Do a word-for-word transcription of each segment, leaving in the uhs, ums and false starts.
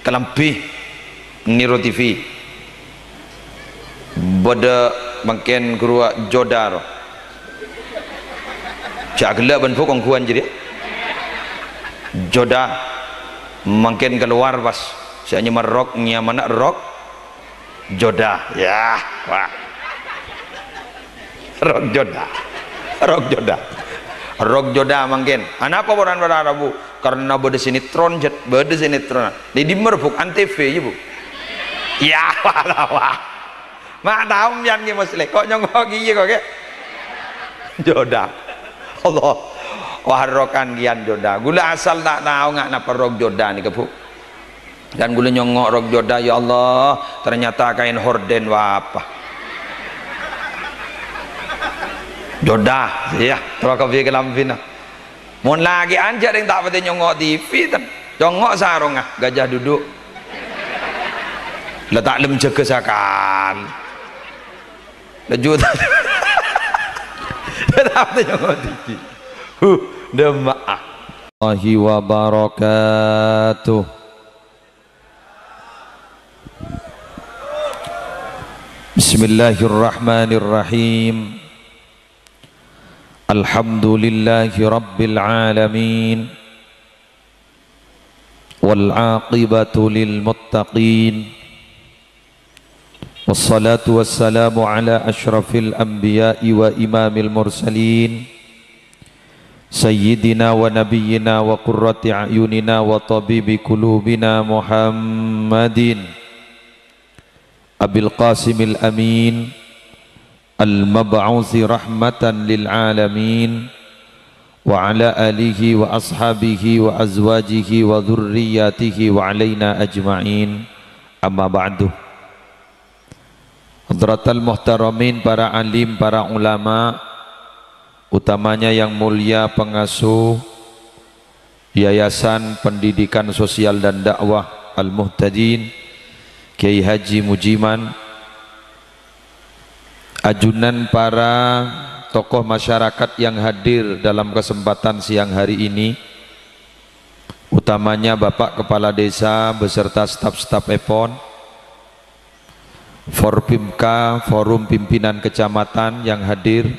Kalambhi nèro T V. Bâdâ mangkèn ghâruwa jodâ, ro. Jhâ' ghellâ' bân bhuk ongghuwân jârèya. Jodâ mangkèn kalowar pas sè anyama Rok, nyamana Rok Jodâ. Yah, wah. Rok Jodâ. Rok Jodâ. Rok Jodâ mangkèn. Anapa poran para rabu? Karena bâdâ sinetron, Jhât. Bâdâ sinetron. Di dimma, Bhuk? Antv, yâ, Bhuk? Yâ, wah, wah. Ma' tao sampèyan, Kè Musleh. Kok nyongngo' kèya, kok, Kè? Jodâ. Allah. Wah, rokan kèya Jodâ. Ghulâ asal ta' tao nga' napa Rok Jodâ nèka, Bhuk. Dan ghulâ nyongngo' Rok Jodâ, ya Allah, ternyata kain horden, wah, apa? Jodâ, iyâ, terro kabbhi kalambhina. Mon lakè'an jhâ' rèng ta' patè nyongngo' T V, ten. Nyongngo' sarongnga, gajah duduk. La ta' lem jâgâ sakalè. Laju ta-, ta' patè nyongngo' T V. Huh, dâmma'a. Warahmatullahi wabarakatuh. Bismillahirrahmanirrahim. Alhamdulillahi rabbil alamin. Wal aqibatu lil muttaqin. Wassalatu wassalamu ala asyrafil anbiya'i wa imamil mursalin, sayyidina wa nabiyyina wa qurrati a'yunina wa tabibi qulubina Muhammadin Abil Qasimil Amin, al-mab'usi rahmatan lil alamin, wa ala alihi wa ashabihi wa azwajihi wa dzurriyyatihi wa alaina ajma'in. Amma ba'du. Hadratal muhtaramin, para alim, para ulama, utamanya yang mulia pengasuh Yayasan Pendidikan Sosial dan Dakwah Al-Muhtadin, Kiai Haji Mujiman, ajunan para tokoh masyarakat yang hadir dalam kesempatan siang hari ini, utamanya Bapak Kepala Desa beserta staf-stafèpon, Forpimka, Forum Pimpinan Kecamatan yang hadir,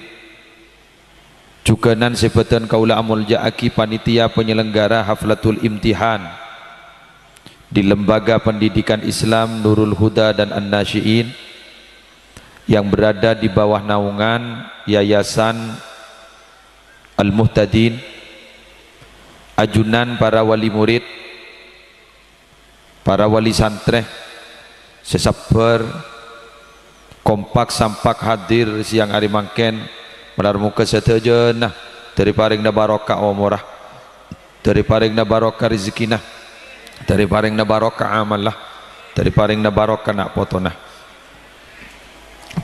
jhughân sè bâdhân kaulâ amolja'aghi panitia penyelenggara Haflatul Imtihan di Lembaga Pendidikan Islam Nurul Huda dan An-Nasyi'in yang berada di bawah naungan Yayasan Al-Muhtadin, ajunan para wali murid, para wali santrè sè sabbhâr, kompak sampak hadir siang arè mangkèn, malar moghâ sadhâjâna dâri parèngna barokah omorra, dâri parèngna barokah rejekkèna, dâri parèngna barokah amalla, dâri parèngna barokah na' potona.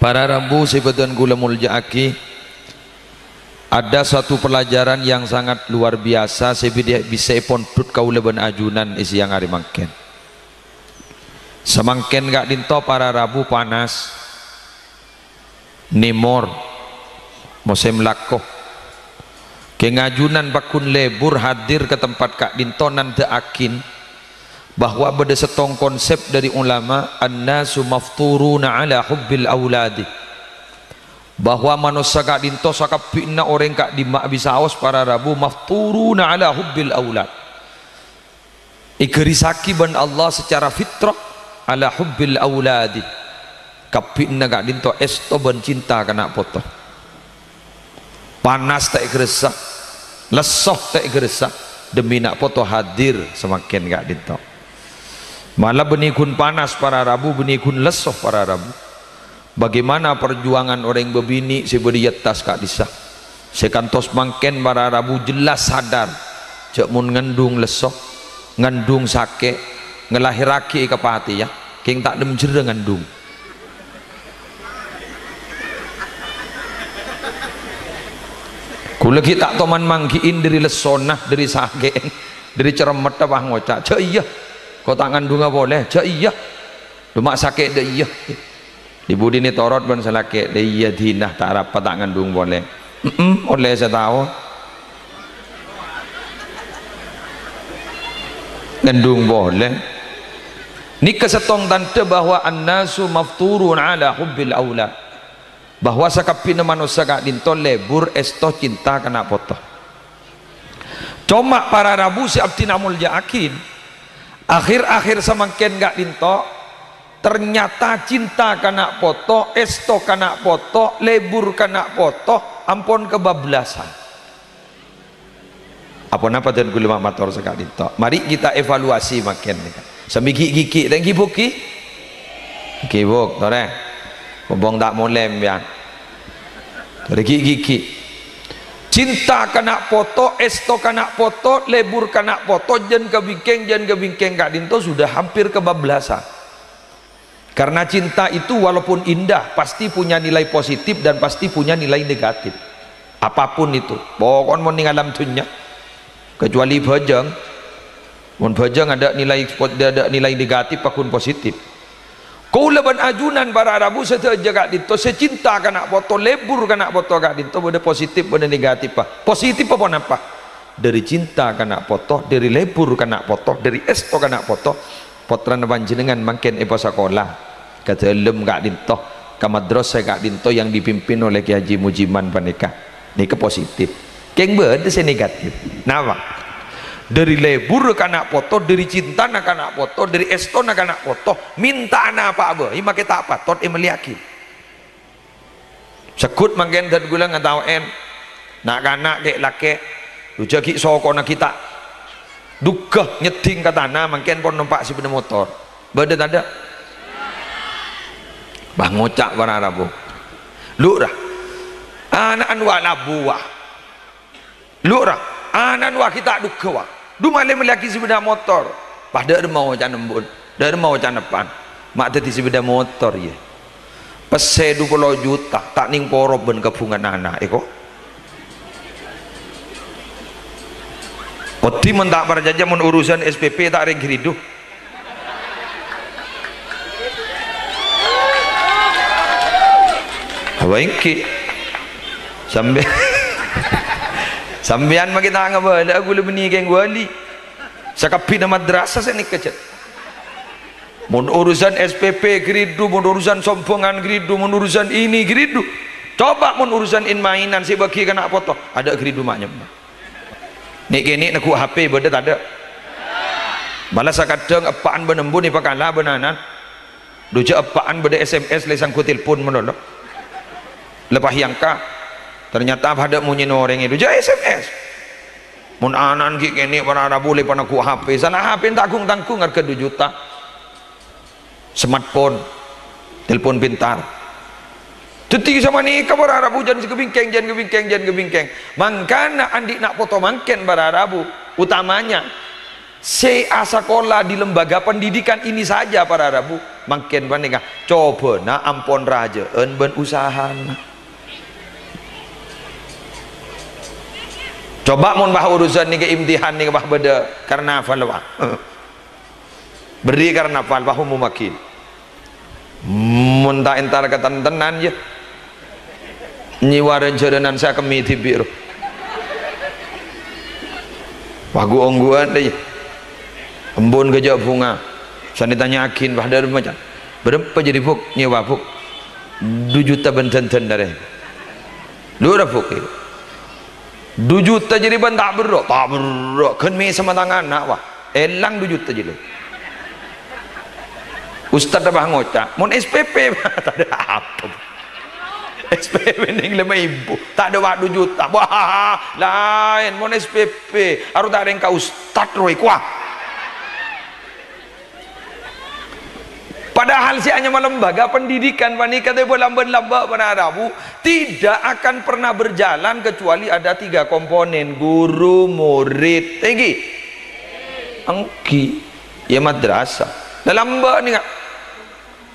Para rabu sè bâdhân kaulâ molja'aghi, ada satu pelajaran yang sangat luar biasa sè bidhi-, bisa èpondhut kaulâ bân ajunan è siang arè mangkèn. Samangkèn ka'dinto para rabu panas, nèmor, mosèm lako. Kèng ajunan pagghun lebur hadir ka tempat ka'dinto nandhâ'aghin bahwa bâdâ sèttong konsep dâri ulama, "An-nasu mafturuna ala hubbil auladi." Bahwa manossa ka'dinto sakabbhina orèng ka'dimma bisaos para rabu mafturuna ala hubbil aulad. Èghârisaghi bân Allah secara fitrah ala hubbil auladi. Kabbhina ka'dinto èsto bân cinta ka na' poto. Panas ta' èghâressa, lesso ta' èghâressa, demi na' poto hadir samangkèn ka'dinto. Mala bânnè ghun panas para rabu, bânnè ghun lesso para rabu. Bagaimana perjuangan orèng bâbinè' sè bâdâ è attas ka'dissa', sè kantos mangkèn para rabu jelas sadar jhâ' mon ngandung lesso, ngandung sakè', ngalahèrraghi è kapatèyan, kèng ta' dhâmjhârrâ ngandung. Kaulâ ghi' ta' toman mangghi'in dâri lessona, dâri sakè'en, dâri ceremmetta pas ngoca', "Jhâ' iyâ, ko ta' ngandunga polè, jhâ' iyâ. Coma sakè' dâ' iyâ." È budina ètorot bân sè lakè', "Dâ' iyâ, dinah ta' arapa ta' ngandung polè." "Mm-mm, ollè sataon." Ngandung polè. Nèka sèttong tandhâ bahwa an-nasu mafturun ala hubbil aulad, bahwa sakabbhiyânna manossa ka'dhinto lebur èsto cinta kana' poto. Coma para rabu sè abdhina molja'aghi, akhir-akhir samangkèn ka'dhinto, ternyata cinta kana' poto, èsto kana' poto, lebur kana' poto ampon kabablasan. Aponapa dhân kaulâ ma-, mator saka'dhinto? Mari kita evaluasi mangkèn, nèka. Sambi ghi'-ghighi', ta' èngghi, Bu', ghi'? Ghibuk, torè. Mumpung ta' molè, sampèyan. Torè ghi'-ghighi'. Cinta kana' poto, èsto kana' poto, lebur kana' poto, jân ka bingkèng, jân ka bingkèng ka'dhinto sudah hampir kabablasan. Karena cinta itu walaupun indah, pasti punya nilai positif dan pasti punya nilai negatif. Apapun itu, pokokna mon nèng alam dhunnya, kecuali bhâjâng. Mon bhâjâng ada nilai, ada nilai negatif, paggun positif. Kaulâ bân ajunan para rabu sadhâjâ ka'dhinto, sè cinta kana' poto, lebur kana' poto ka'dhinto, bâdâ positif, bâdâ negatif, Pak. Positif apa napa? Dhâri cinta kana' poto, dhâri lebur kana' poto, dhâri èsto kana' poto, pottrana panjhennengngan mangkèn èpasakola ka dâlem ka'dhinto, ka madrasah ka'dhinto yang dipimpin oleh Kiai Haji Mujiman panèka. Nèka positif. Kèng bâdâ sè negatif. Napa? Dhâri lebur kana' poto, dhâri cintana kana' poto, dhâri èstona kana' poto, mènta'a napa bhâi makè ta' patot èmellèyaghi. Segghut mangkèn dhân kaulâ ngataowè, na'-kana' kè'-lakè', dujâ ghi' sokona ghi' ta' dugghâ nyeddhing ka tana, mangkèn pon nompa' sepeda motor. Bâdâ tadâ'? Bâh, ngoca' para rabu. Lu' ra. Ana'na wa labu wa. Lu' ra, ana'na wa ghi' ta' dugghâ wa. Du malè mellèyaghi sepeda motor. Pas dâ' remma oca'na embun. Dâ' remma oca'na pan. Ma' dhâddhi sepeda motor, yâ. Pèssè du polo juta, ta' nèng poro bân kabhungana ana', èko. Oddhi mon ta' parcajâ mon urusan S P P ta' rèng ghâridu. Apa ènggi? Sampè-, sampèyan makè ta' ngabâlâ, aku lè bânnè kèng wali. Sakabbhiyânna madrasah sè nèka, Cèt. Mon urusan S P P ghâridu, mon urusan sombongan ghâridu, mon urusan ini ghâridu. Coba mon urusan in-mainan sè bâgi kana' poto, adâ' ghâridu ma' nyemma. Nè'-kènè' neggu' H P bâdâ tadâ'? Mala sakadhâng eppa'an bân embun èpakala bân ana'na. Dujâ eppa'an bâdâ S M S lè sangghu telpon malolo. Lè pas èyangka', ternyata padâ monyèna orèng è dujâ S M S. Mon ana'na ghi' kènè' para rabu lè paneggu' H P, sala H P ta' gung-tanggung arghâ du juta. Smartphone, telpon pintar. Dhâddhi sapanèka para rabu jân sè kabingkèng, jân kabingkèng, jân kabingkèng. Mangkana andi' na' poto mangkèn para rabu, utamanya sè asakola di lembaga pendidikan ini saja para rabu, mangkèn panèka cobâna ampon rajâ'ân bân usahana. Coba mon pas urusan nèka imtihan nèka pas bâdâ karnaval, Pak. Berri' karnaval, pas umummaghi. Mon ta' entar ka tan-tanan, yâ. Nyèwa rèn-jhârânan sè akemmè dhibi', ro. Wah, ghu-ongghuwân, dâ, yâ. Embun ghâjâ' bhunga. Sanè tanya'aghin, wah, dâ' remma, can. Bârâmpa jârèya, Bu'? Nyèwa, Bu'? Du juta bân dân-dân, dârè. Lu ra, Bu', kè. Du juta jârèya bân ta' berro', ta' berro', ghân mè' samatangana, wah, èlang du juta jârèya. Ustad apa ngoca', "Mon S P P, tadâ' apa, Bu'? S P P nèng lèma èbu, tadâ' wa' du juta." Wah, laèn, mon S P P, aro ta' rèng ka ustad roy, kuah. Padahal sè anyama lembaga pendidikan panèka tèbâ lambâ'-lambâ' para rabu tidak akan pernah berjalan kecuali ada tiga komponen, guru, murid, ènggi? Ènggi. Ya, madrasah. Lah, lambâ' nèka.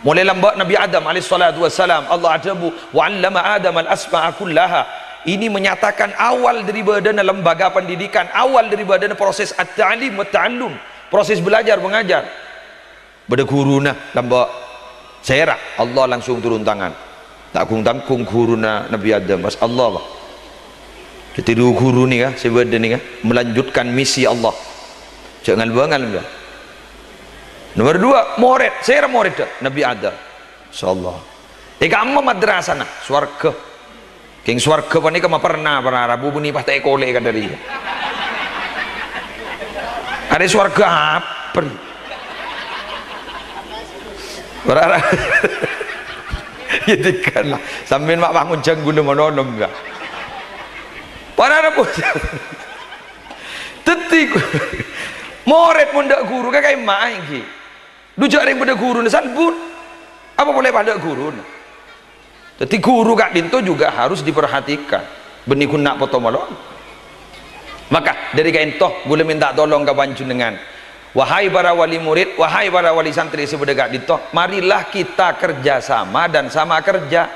Molaè lambâ' Nabi Adam alaihi salatu wassalam, Allah adhâbu, "Wa 'allama Adam al-asma'a kullaha." Ini menyatakan awal dâri bâdâna lembaga pendidikan, awal dâri bâdâna proses at-ta'lim wa ta'allum, proses belajar mengajar. Bâdâ ghuruna lambâ'. Sèra, Allah langsung turun tangan. Ta' gung-tanggung ghuruna Nabi Adam, pas Allah, wah. Dhâddhi du ghuru nèka, sè bâdâ nèka, melanjutkan misi Allah. Jhâ' ngal-bângal, ya. Nomor dua, morèd. Sèra morèdda? Nabbhi Adam. Masyaallah. È ka'emma madrasana, sowarghâ. Kèng sowarghâ panèka ma' perna para rabu bânnè pas ta' èkolè ka dâri. Arè sowarghâ apa? Para ra-, ya tekan lah. Sampèyan ma' pangonjhâng ghulâ manonom, ya. Para rabu. Dhâddhi, morèd mon tadâ' ghuru, ka-, ka'emma'a ènggi. Dhu jhâ' rèng bâdâ ghuruna salbut. Apa polè padâ ghuruna? Dhâddhi, ghuru ka'dinto juga harus diperhatikan. Bânnè ghun na' poto malolo. Maka, dâri ka'dinto, ghulâ mènta tolong ka panjhennengngan. Wahai para wali murid, wahai para wali santri sè bâdâ ka'dinto, marilah kita kerja sama dan sama kerja.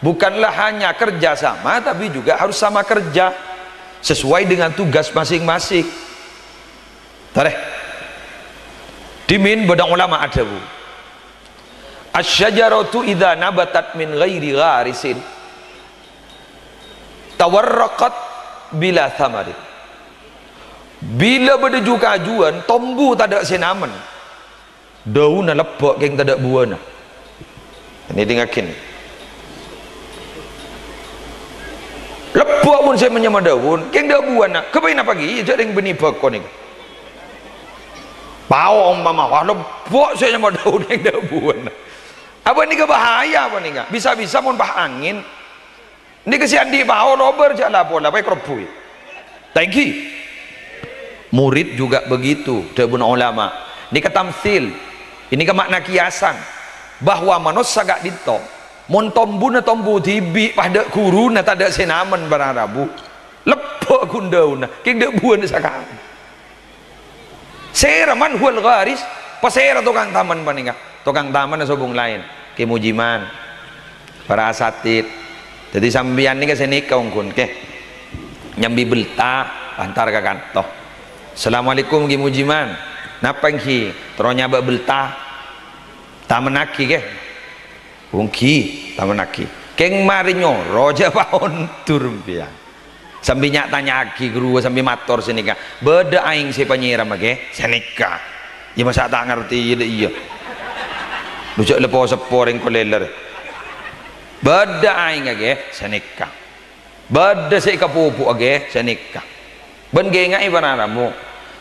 Bukanlah hanya kerja sama, tapi juga harus sama kerja sesuai dengan tugas masing-masing. Tarè. Dhimèn bâdâ ulama adhâbu, "Asy-syajaratu idza nabatat min ghairi gharisin, tawarraqat bila thamarin." Bilâ bâdâ ju-kajuwân, tombu tadâ' sè namen, dâunna lebbâ' kèng tadâ' buwâna. Nè, dingngaghi. Lebbâ' mon sè ma-nyama dâun, kèng tadâ' buwâna. Ghâbây napa ghi? Jhâ' rèng bânnè bhâko nèka. Pao ompama, wah, lebbâ' sè nyama dâun, kèng tadâ' buwâna. Apa nèka bahaya apa nèka? Bisa-bisa mon pas angèn, nèka sè andi' pao lobâr jhâ' la-pola, pas èkarobbhuwi. Ta' ènggi. Murid juga begitu, dhâbuna ulama. Nèka tamtsil. Nèka makna kiasan. Bahwa manossa ka'dinto, mon tombuna tombu dhibi', padâ ghuruna tadâ' sè namen para rabu. Lebbâ' ghun dâunna, kèng tadâ' buwâna sakalè. Sèra man huwal gharis, pasèra tokang taman panèka? Tokang tamanna sobung laèn, Kè Mujiman, para asatid. Dhâddhi sampèyan nèka sè nèka ongghu, kè. Nyambi bâlta, antar ka kanto. "Assalamualaikum, Kè Mujiman." "Napa ènggi?" "Terro nyabâ' bâlta." "Tamennaghi, kè." "Ongghi, tamennaghi." Kèng marè nyoro jhâ' paondur, sampèyan. Sambi nya'-tanya'aghi ghâruwa, sambi mator sè nèka, "Bâdâ aèng sè panyèrama, kè?" "Sè nèka." "Iyâ, masa' ta' ngartè, iyâ, dâ' iyâ. Dhu jhâ' lepo-seppo rèng kolèlèr." "Bâdâ aèngnga, kè?" "Sè nèka." "Bâdâ sè èkapopo'a, kè?" "Sè nèka." Bân kaènga'è para rabu,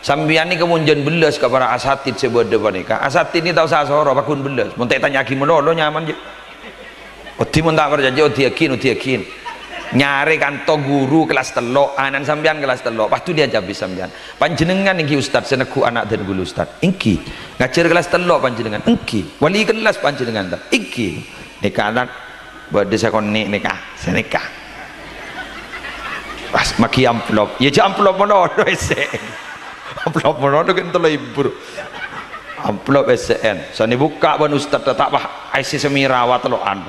sampèyan nèka mon jân bellas ka para asatid sè bâdâ panèka. Asatid nèka ta' osa asoro, pagghun bellas. Mon ta' ètanya'aghi malolo nyaman, jâ. Oddhi mon ta' parcajâ, oddhi'aghin, oddhi'aghin. Nyarè kanto ghuru kellas tello', ana'na sampèyan kellas tello', pas dhuli ajhâbi sampèyan. "Panjhennengngan ènggi Ustad sè neggu' ana' dân ghulâ, Ustad?" "Ènggi." "Ngajhâr kellas tello' panjhennengngan?" "Ènggi." "Wali kellas panjhennengngan, ta?" "Ènggi." Nèka, Ustad, bâdâ sakonè' nèka, sanèka. Pas maghi amplop. Iyâ, jhâ' amplop malolo èssè'è. Amplop malolo kan tello èbu. Amplop èssè'è. Sanè bukka' bân ustad, ta' pas èssè sè mèrawa tello'an.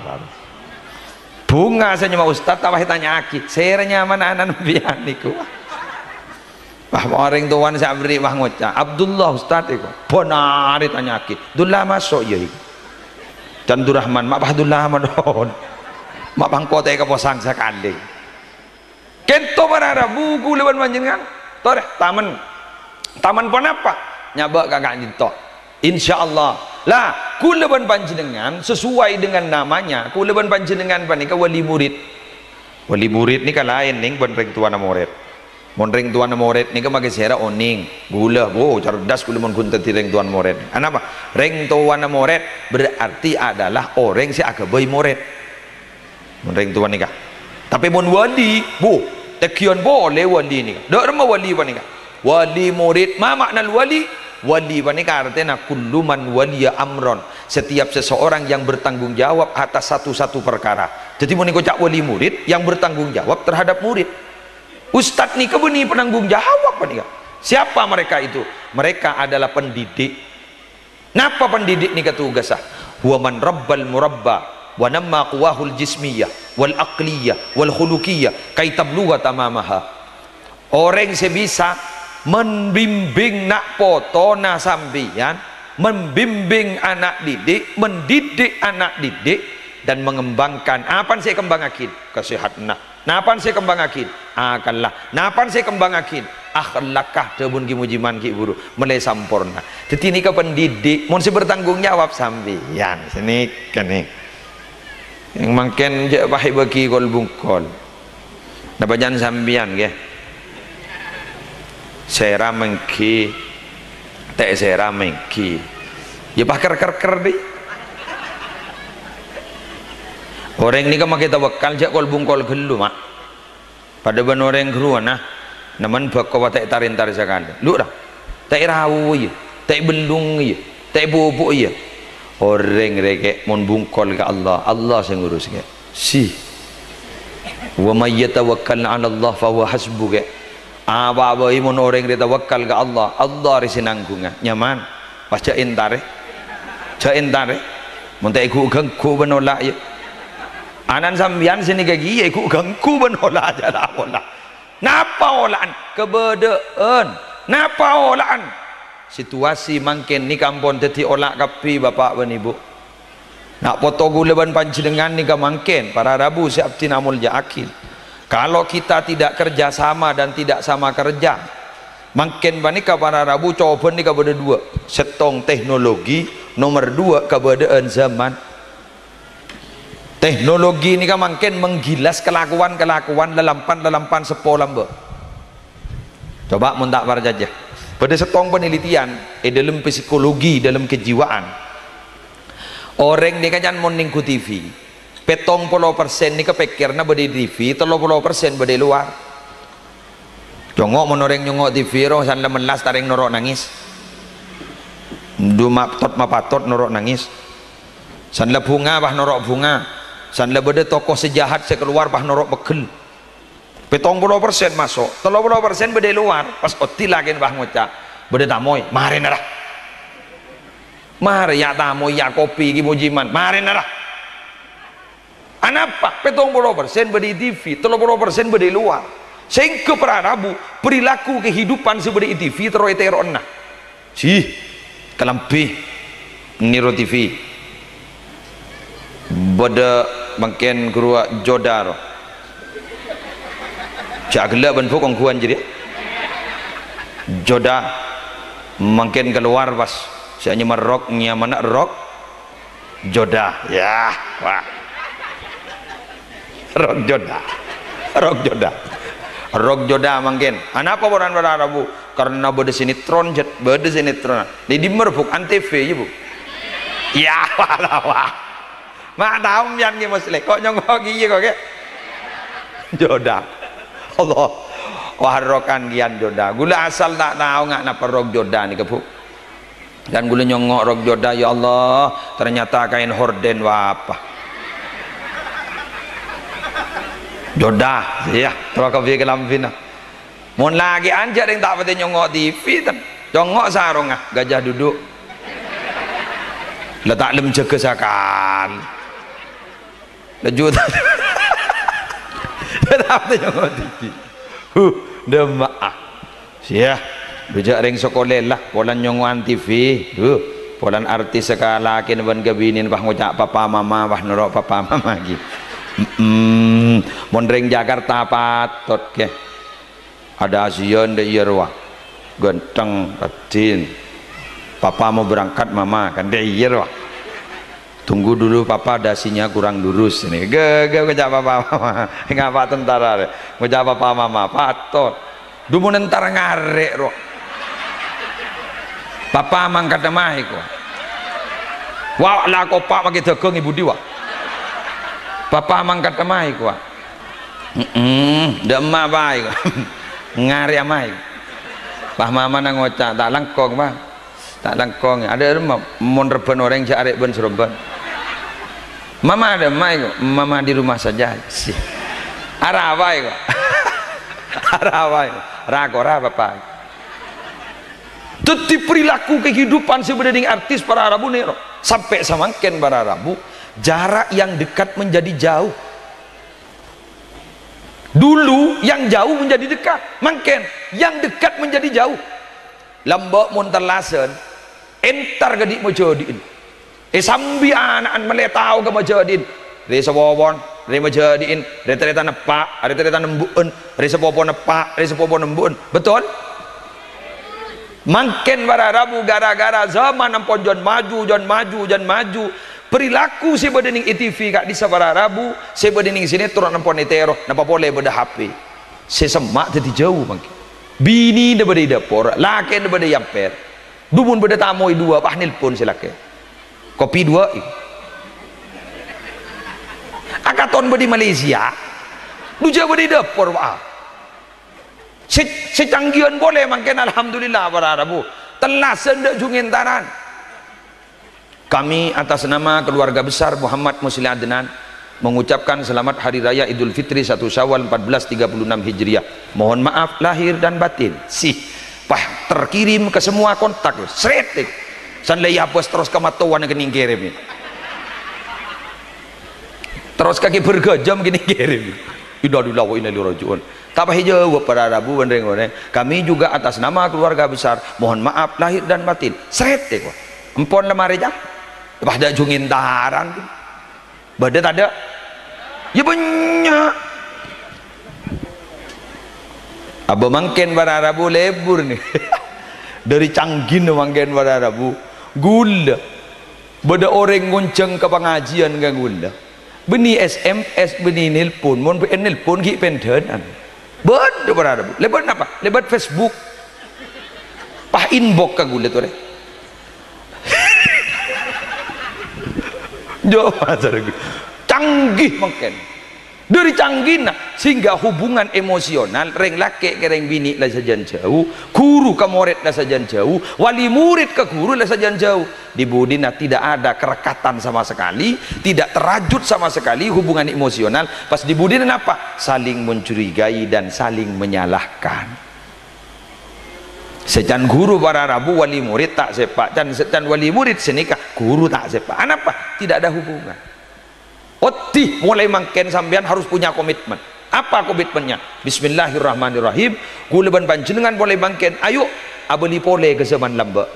Bhunga sè nyama ustad, ta' pas ètanya'aghi, "Sèra nyamana ana' sampèyan nèko?" Wah, orèng towana sè aberri' pas ngoca', "Abdullah, Ustad," èko. Bhunga arè tanya'aghi, "Dullah maso', iyâ, èko?" "Can Durrahman." "Ma' pas Dullah manon. Ma' pas engko' ta' èkaposang sakalè." Kènto para rabu ghulâ bân panjhennengngan. Torè, taman. Taman ponapa? Nyabâ' ka ka'dinto. Insyaallah. Lah, ghulâ bân panjhennengngan sesuai dengan namanya. Ghulâ bân panjhennengngan panèka wali murid. Wali murid nèka laèn nèng bân rèng towana morèd. Mon rèng towana morèd nèka maghi sèra onèng, ghulâ, wo, cerdas ghulâ mon ghun dhâddhi rèng towana morèd. Anapa? Rèng towana morèd berarti adalah orèng sè aghâbây morèd. Mon rèng towa nèka. Tapè mon wali, wo, tèngghiyân polè wali nèka. Dâ' remma wali panèka? Wali murid, ma ma'na wali? Wali panèka artèna kullu man waliya amron, setiap seseorang yang bertanggung jawab atas satu-satu perkara. Dhâddhi, mon èkoca' wali murid, yang bertanggung jawab terhadap murid. Ustad nèka bânnè penanggung jawab panèka. Siapa mereka itu? Mereka adalah pendidik. Napa pendidik nèka tugassa? "Huwa man rabbal murabba, wa namma quwahul jismiyah, wal aqliyah, wal khuluqiyah, kaitabluwa tamamaha." Orèng sè bisa membimbing na' potona sampèyan, membimbing ana' didik, mendidik ana' didik, dan mengembangkan. Apa sè èkembangngaghi? Kasehatanna. Napa sè èkembangngaghi? Akalla. Napa sè èkembangngaghi? Akhlakka, dhâbuna Ki Mujiman ghi' buru mèlè samporna. Dhâddhi nèka pendidik, mon sè bertanggung jawab sampèyan, sanèka nè. Yang mangkèn jhâ' pas èbâgi kol-bungkol. Napa jhân sampèyan, ghi? Sèra mèngghi, ta' sèra mèngghi. Ya, pas ker-ker-ker, dhi. Orèng nèka makè tawakkal, jhâ' kol-bungkol ghâllu, Ma'. Padâ bân orèng ghâruwa, nah, nemmen bhâko ta' ètar-èntar sakalè. Lu, ra. Ta' èraowa, iyâ. Ta' èbellung, iyâ. Ta' èbubuk, iyâ. Orèng rèya kè' mon bungkol ka Allah, Allah sè ngurus kè'. Si. "Wa may yatawakkal 'alallah fa huwa hasbuh," kè'. Apa bhâi mon orèng rè tawakkal ka Allah, Allah rè sè nangghungnga. Nyaman. Pas jhâ' èntarè. Jhâ' èntarè. Mon ta' èghu-ghângghu bân ola', iyâ. Ana'na sampèyan sè nèka kèya èghu-ghângghu bân ola', jhâ' la pola. Napa ola'an? Kabâdâ'ân. Napa ola'an? Situasi mangkèn nèka ampon dhâddhi ola' kabbhi, Bapa' bân Ibu. Na' poto kaulâ bân panjhennengngan nèka mangkèn, para rabu sè abdhina amolja'aghi. Kalau kita tidak kerja sama dan tidak sama kerja, mangkèn panèka para rabu cobhâna nèka bâdâ duwâ', sèttong teknologi, nomer duwâ' kabâdâ'ân zaman. Teknologi nèka mangkèn menggilas kalakowan-kalakowan lalampan-lalampan seppo lambâ'. Coba mon ta' parcajâ. Bâdâ sèttong panelitian è dâlem psikologi, dâlem kejiwaan. Orèng nèka can mon nèngghu T V, pèttong polo persen nèka pèkkèrra bâdâ è T V, tello polo persen bâdâ è lowar. Nyongngo' mon orèng nyongngo' T V ro, san la mellas ta' rèng noro' nangès. Ndu matot-mapatot noro' nangès. San la bhunga, pas noro' bhunga. San la bâdâ tokoh sè jahat sè kalowar, pas noro' pegghel. Pèttong polo persen maso', tello polo persen bâdâ è lowar. Pas odi lakèna pas ngoca', "Bâdâ tamoy, marèna ra." Marè ya' tamoy, ya' kopi, Ki Mujiman, marèna ra. Anapa? Pèttong polo persen bâdâ è T V, tello polo persen bâdâ è lowar. Sehingga para rabu, perilaku kehidupan sè bâdâ è T V terro ètèro'ana. Sih, kalambhi, nèro T V. Bâdâ mangkèn ghâruwa Joda ro. Jhâ' ghellâ' bân bhukong ghuwân jârèya. Joda mangkèn kalowar pas sè anyama Rock, nyamana Rock Joda. Yah, wah. Rock Joda. Rock Joda. Rock Joda mangkèn. Anapa poran para rabu? Karena bâdâ sinetron, jhât. Bâdâ sinetron. Di dimmer, Bu'? Antv, yâ, Bu'? Yâ, wah, wah. Ma' tao sampèyan, Ki Musleh. Ko' nyongngo' kèya, ko', kè'? Joda. Allah. Wah, rokan kèya Joda. Ghulâ asal ta' tao nga' napa Rock Joda nèka, Bu'. Kan ghulâ nyongngo' Rock Joda, ya Allah, ternyata kain horden, wah, apa? Joda, iyâ, terro kabbhi kalambhina. Mon lakè'an jhâ' rèng ta' patè nyongngo' T V, ten. Nyongngo' sarongnga, gajah duduk. La ta' lem jâgâ sakalè. Laju ta-, ta-, nyongngo' T V. Huh, dâmma'a. Siyah, dujâ' rèng sakola la, polana nyongngo'an T V. Huh, polana artis sakalakèna bân kabinèna pas ngoca' papa mama, pas noro' papa mama ghi. Mm-mm. Mon rèng Jakarta patot, kè. Ada asian dâ' iyâ rowa. Ganteng, raddhin. Papa mau berangkat, Mama, kan dâ' iyâ rowa. Tunggu dulu, Papa, dasinya kurang lurus. Ini, gâ-, gâ-, ngoca' papa, mama. Ngapa tentara, rè? Ngoca' papa, mama. Patot. Dhu mon entar ngarè', ro. Papa mangkat maè, ko. Wa, la kopa' makè dâgâng è budi, wa. Papa mangkat maè, ko, wa. Heeh, dâ' emma' bhâi. Ngarè' amaè. Pas mamana ngoca', "Ta' langkong, Pa'. Ta' langkong." Adâ' remma, mon rebbhân orèng jhâ' arè' bân-sarobbhân. "Mama ada, Ma', iko." "Mama di rumah saja." Si. Arapaè, ko. Arapaè, ko. Ra-kora, Pa'. Dhâddhi perilaku kehidupan sè bâdâ nèng artis para rabu nèro. Sampè' samangkèn para rabu, jarak yang dekat menjadi jauh. Dulu yang jauh menjadi dekat, mangkèn yang dekat menjadi jauh. Lambâ' mon tellasan, entar kadi' majâdi'in. Èsambi ana'na mèlè tao ka majâdi'in. Rè sapopona, rè majâdi'in, rè tarètan eppa', rè tarètan embu'en, rè sapopona eppa', rè sapopona embu'en. Betul? Mangkèn para rabu, gara-gara zaman ampon jhân maju, jhân maju, jhân maju, perilaku sè bâdâ nèng è T V ka'dissa' para rabu, sè bâdâ nèng sinetron ampon ètèro, napa polè bâdâ H P. Sè semma' dhâddhi jhâu mangkèn. Binèna bâdâ è dâpor, lakèna bâdâ è ampèr. Dhu mon bâdâ tamoy duwâ', pas nelpon sè lakè. Kopi duwâ', iyâ. Akaton bâdâ è Malaysia. Dhu jhâ' bâdâ è dâpor, Pak. Sè, sè canggihân polè mangkèn, alhamdulillah, para rabu. Tellasan dâ' jhungèntaran. Kami atas nama keluarga besar Muhammad Musleh Adnan mengucapkan selamat Hari Raya Idul Fitri satu Syawal empat belas tiga puluh enam Hijriah. Mohon maaf lahir dan batin. Sih, pas terkirim ke semua kontak, sret. San la iyâ bos terros ka mattowana kènèng kèrèm. Terros kakè bergajam kènèng kèrèm. Innalillahi wa inna ilaihi raji'un. Ta' pas èjâwâb para rabu bân rèng-orèng. Kami juga atas nama keluarga besar mohon maaf lahir dan batin. Sret, kok. Empon la marè, Cang. Pas dâ' jhungèntaran. Bâdâ tadâ'? Iyâ bânnya'. Abâ mangkèn para rabu lebur nè. Dâri canggihna mangkèn para rabu. Ghulâ. Bâdâ orèng ngonjhâng ka pangajiyân ka ghulâ. Bânnè S M S, bânnè nelpon. Mon bâ'en nelpon ghi' pendhânan. Bâdâ para rabu. Lèbât napa? Lèbât Facebook. Pas inbox ka ghulâ torè. Jo, maksud aku. Canggih mangkèn. Dâri canggihna, sehingga hubungan emosional rèng lakè' ka rèng binè' la sajân jhâu, ghuru ka morèd la sajân jhâu, wali murid ka ghuru la sajân jhâu. Di budina tidak ada kerekatan sama sekali, tidak terajut sama sekali hubungan emosional. Pas di budina napa? Saling mencurigai dan saling menyalahkan. Sè can ghuru para rabu wali murid ta' sèpa', can, sè can wali murid sè nèka ghuru ta' sèpa'. Anapa? Tidak ada hubungan. Oddhi, mulai mangkèn sampèyan harus punya komitmen. Apa komitmennya? Bismillahirrahmanirrahim. Ghulâ bân panjhennengngan mulai mangkèn, ayo abâli polè ka zaman lambâ'.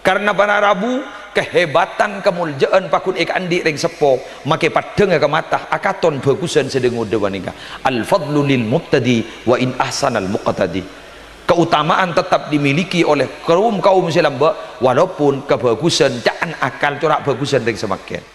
Karena para rabu, kahebatan, kamoljâ'ân pagghun èkaandi' rèng seppo, makè paddhângnga ka mata, akaton bhâghusân sè dâ-ngodâ panèka. Al-fadlu lil muqtadi wa in ahsanal muqtadi. Keutamaan tetap dimiliki oleh kaum-kaum sè lambâ', walaupun kabhâghusân ca'na akal cora' bhâghusân rèng samangkèn.